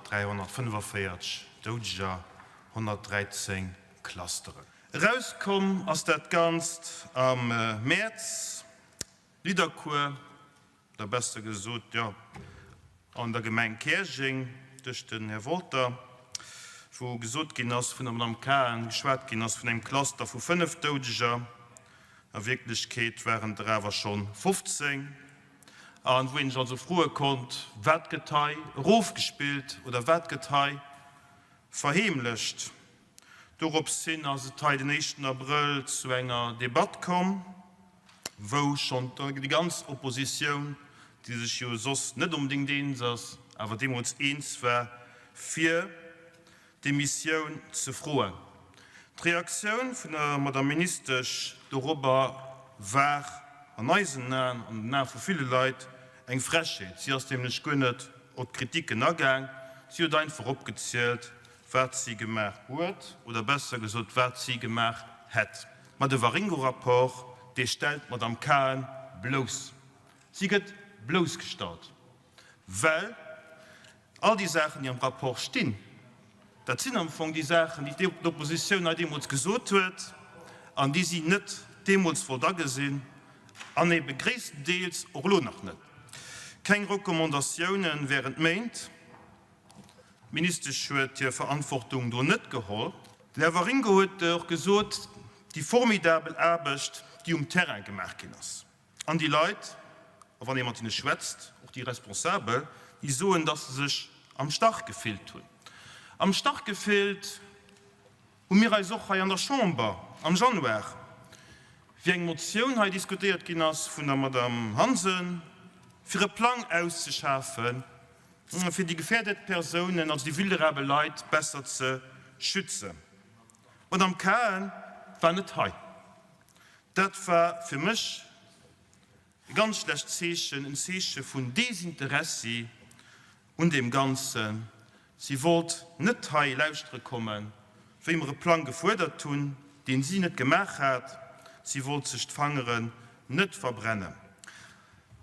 345 Doudeger, 113 Clusteren. Erauskomm ass dat Ganzt am Mäerz. Nidderkuer, oder besser gesot, jo, an der Gemeng Käerjeng duerch den Här Wolter, wou gesot ginn ass, vun der Madame Cahen geschwat ginn ass vun engem Cluster vu 5 Doudeger, a Wierklechkeet waren et der awer scho 15, a wou een sech also froe konnt, Wat gëtt hei erofgespillt oder wat gëtt hei verheemlecht? Dorops hin ass et hei den éischten Abrëll zu enger Debatt komm, wou schonn déi ganz Oppositioun, déi sech jo soss net onbedéngt eens ass, awer deemools eens war, fir d'Demissioun ze froen. D'Reaktioun vun der Madame Ministesch dorobber war an eisen Aen, an den Ae vu ville Leit, eng Frechheet. Si ass nämlech guer net op d'Kritiken agaang, si huet einfach opgezielt, wat si gemaach huet, oder besser gesot, wat si gemaach hätt. Ma de Waringo-Rapport, dee stellt d'Madame Cahen blouss. Si gëtt bloussgestallt, well all déi Saachen, déi am Rapport stinn, dat sinn am Fong déi Saachen, déi d'Oppositioun hei deemools gesot huet an déi si net deemools wollt agesinn an ebe gréisstendeels och elo nach net. Keng Recommandatiounen während Méint. D'Ministesch huet hir Verantwortung do net geholl. Den Här Waringo huet och gesot, déi formidabel Aarbecht, déi um Terrain gemaach ginn ass, an déi Leit, a wann ee mat hinne schwätzt, och déi Responsabel, déi soen, datt se sech am Stach gefillt hunn. Am Stach gefillt hu mir eis och hei an der Chamber am Januar, wéi eng Motioun hei diskutéiert ginn ass vun der Madame Hansen, fir e Plang auszeschafen, fir déi gefährdet Persounen, also déi vulnerabel Leit, besser ze schützen. D'Madame Cahen war net hei. Dat war fir mech e ganz schlecht Zeechen, en Zeeche vun Desinteressi un deem Ganzen. Si wollt net hei lauschtere kommen, wéi mer e Plang gefuerdert hunn, deen si net gemaach hat. Si wollt sech d'Fangeren net verbrennen.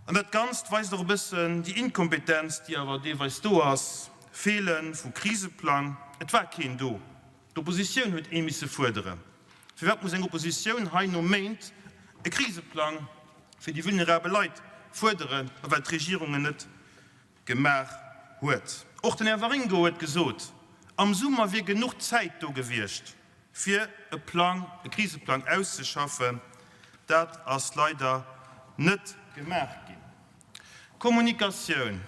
An dat Ganzt weist och e bëssen déi Inkompetenz, déi awer deelweis do ass, Feele vu Kriseplang. Et war keen do. D'Oppositioun huet ee misse fuerderen. Firwat muss eng Oppositioun hei no Méint e Kriseplang fir déi vulnerabel Leit fuerderen, a well d'Regierung en net gemaach huet? Och den Här Waringo huet gesot, am Summer wier genuch Zäit do gewiescht, fir e Plang, e Kriseplang auszeschaffen. Dat ass leider net gemaach ginn. Kommunikatioun,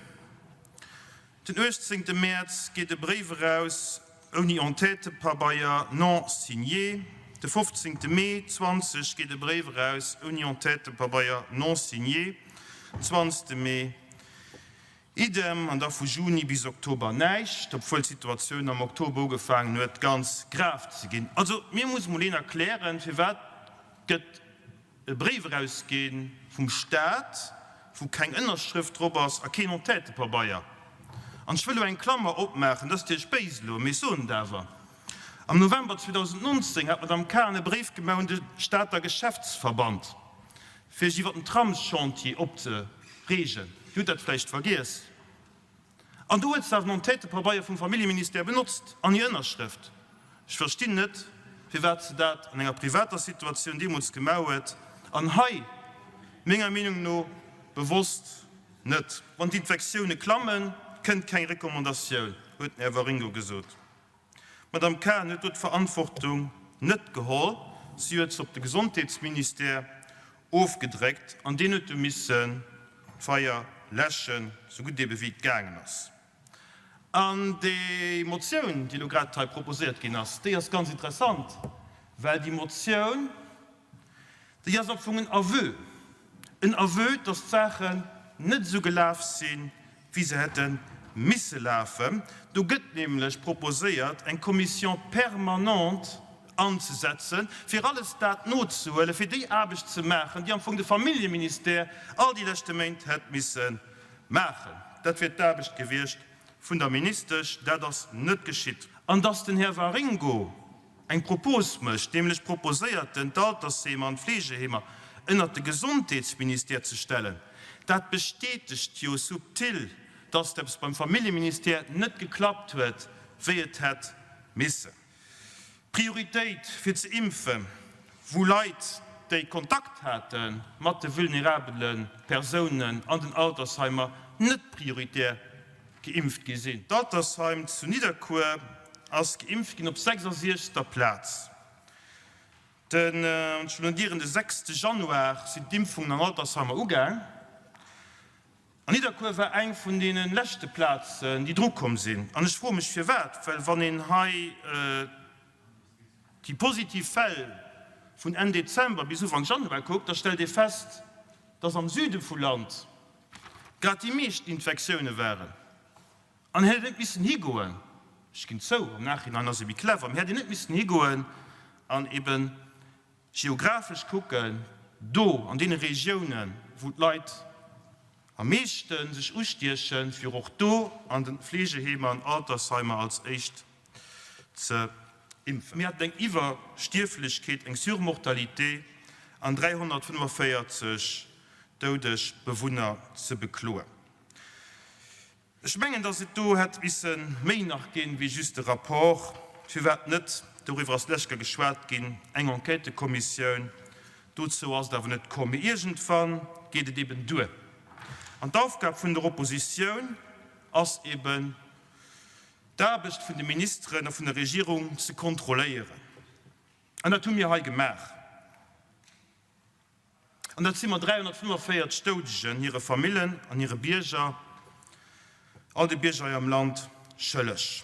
Den 18 Mäerz geet e Bréif eraus ouni Entêtepabeier, non signé. De 15 Mee 20 geet e Bréif eraus ouni Entêtepabeier, non signé. 20 Mee idem. An da vu Juni bis Oktober näischt, obwuel d'Situatioun am Oktober ugefaangen huet ganz grav ze ginn. Also mir muss emol een erklären, firwat gëtt e Bréif erausgi vum Staat, wou keng Ënnerschrëft drop ass a keen Entêtepabeier. An ech wëll elo eng Klammer opmaachen, dat ass natierlech béis elo, mee ech soen et awer, Am November 2019 hat d'Madame Cahen e Bréif gemaach un de Stater Geschäftsverband, fir sech iwwer den Tramschantier opzereegen. Dir hutt dat vläicht vergiess. An do huet se awer den Entêtepabeier vum Familljeministère benotzt an hir Ënnerschrëft. Ech verstinn net, firwat se dat an enger privater Situatioun deemools gemaach huet an hei, menger Meenung no, bewosst net. Wann d'Infektioune klammen, kënnt keng Recommandatioun, huet den Här Waringo gesot. D'Madame Cahen huet do d'Verantwortung net geholl, si huet se op de Gesondheetsministère ofgedréckt an deen huet du missen d'Feier läschen, sou gutt ebe wéi et gaangen ass. An déi Motioun, déi elo grad hei proposéiert ginn ass, déi ass ganz interessant, well déi Motioun, Déi ass am Fong en Aveu, en Aveu, dass d'Saachen net esou gelaf sinn, wéi se hätte misse lafen. Do gëtt nämlech proposéiert, eng Commission permanente anzesetzen, fir alles dat nozehuelen, fir déi Aarbecht ze maachen, déi am Fong de Familljeministère all déi leschte Méint hätt misse maachen. Dat wier d'Aarbecht gewiescht vun der Ministesch. Dat ass net geschitt. An dass den Här Waringo eng Propos mécht, nämlech proposéiert en, d'Altersheemer an d'Fleegeheemer ënnert de Gesondheetsministère ze stellen, dat bestätegt jo subtil, dass eppes beim Familljeministère net geklappt huet, wéi et hätt missen. Prioritéit fir ze impfen, wou Leit, déi Kontakt hate mat de vulnerabele Persounen an den Altersheimer, net prioritär geimpft gi sinn. D'Altersheim zu Nidderkuer ass geimpft ginn op 66. Plaz. Den, ech wëll de 6. Januar sinn d'Impfungen an Altersheimer ugaang. An Nidderkuer war eng vun deene leschte Plazen, déi dru komm sinn. An ech froe mech firwat, well wann een hei déi positiv Fäll vun Enn Dezember bis Ufank Januar kuckt, da stellt ee fest, dass am Süde vu Land grad déi meescht Infektioune waren. An hätt een net missen higoen, ech ginn zou, am Nachhinein ass ee méi clever, mee hätt een net missen higoen an eben geographesch kucken, do an deene Regiounen, wou d'Leit am meeschte sech ustiechen, fir och do an de Fleegeheemer an Altersheimer als éischt ze impfen. Mir haten eng Iwwerstierflechkeet, eng Surmortalité an 345 doudeg Bewunner ze bekloen. Ech mengen, datt et do hätt misse méi nach ginn, wéi just e Rapport. Firwat net, doriwwer ass d'lescht Kéier geschwat ginn, eng Enquêtëkommissioun? Dozou ass et awer net komm. Mee iergendwann geet et eben duer. An d'Aufgab vun der Oppositioun ass eben, d'Aarbecht vun de Ministeren a vun der Regierung ze kontrolléieren. An dat hu mir hei gemaach. An dat si mer 345 Doudegen, hire Famillen an hire Bierger, all de Bierger hei am Land schëlleg.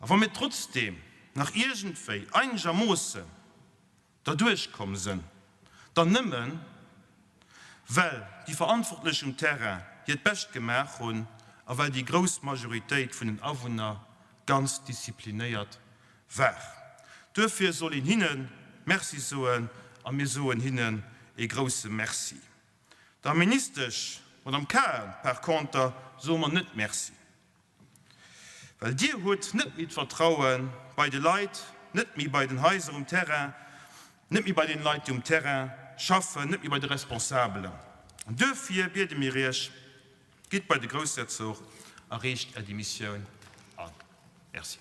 A wa mir trotzdeem nach iergendwéi einegermoossen derduerch komm sënn, dann nëmmen, well déi Verantwortlech um Terrain hiert Bescht gemaach hunn a well déi grouss Majoritéit vun den Awunner ganz disziplinéiert war. Duerfir soll een hinne Merci soen a mir soen hinnen ee grouse Merci. Der Ministesch, Madame Cahen, par conter soe mer net Merci, well Dir hutt net méi d'Vertraue bei de Leit, net méi bei den Haiser um Terrain, net méi bei deene Leit, déi um Terrain schaffen, net méi bei de Responsabelen. An duerfir biede mir Iech, Gitt bei de Groussherzog a reecht Är Demissioun an. Merci.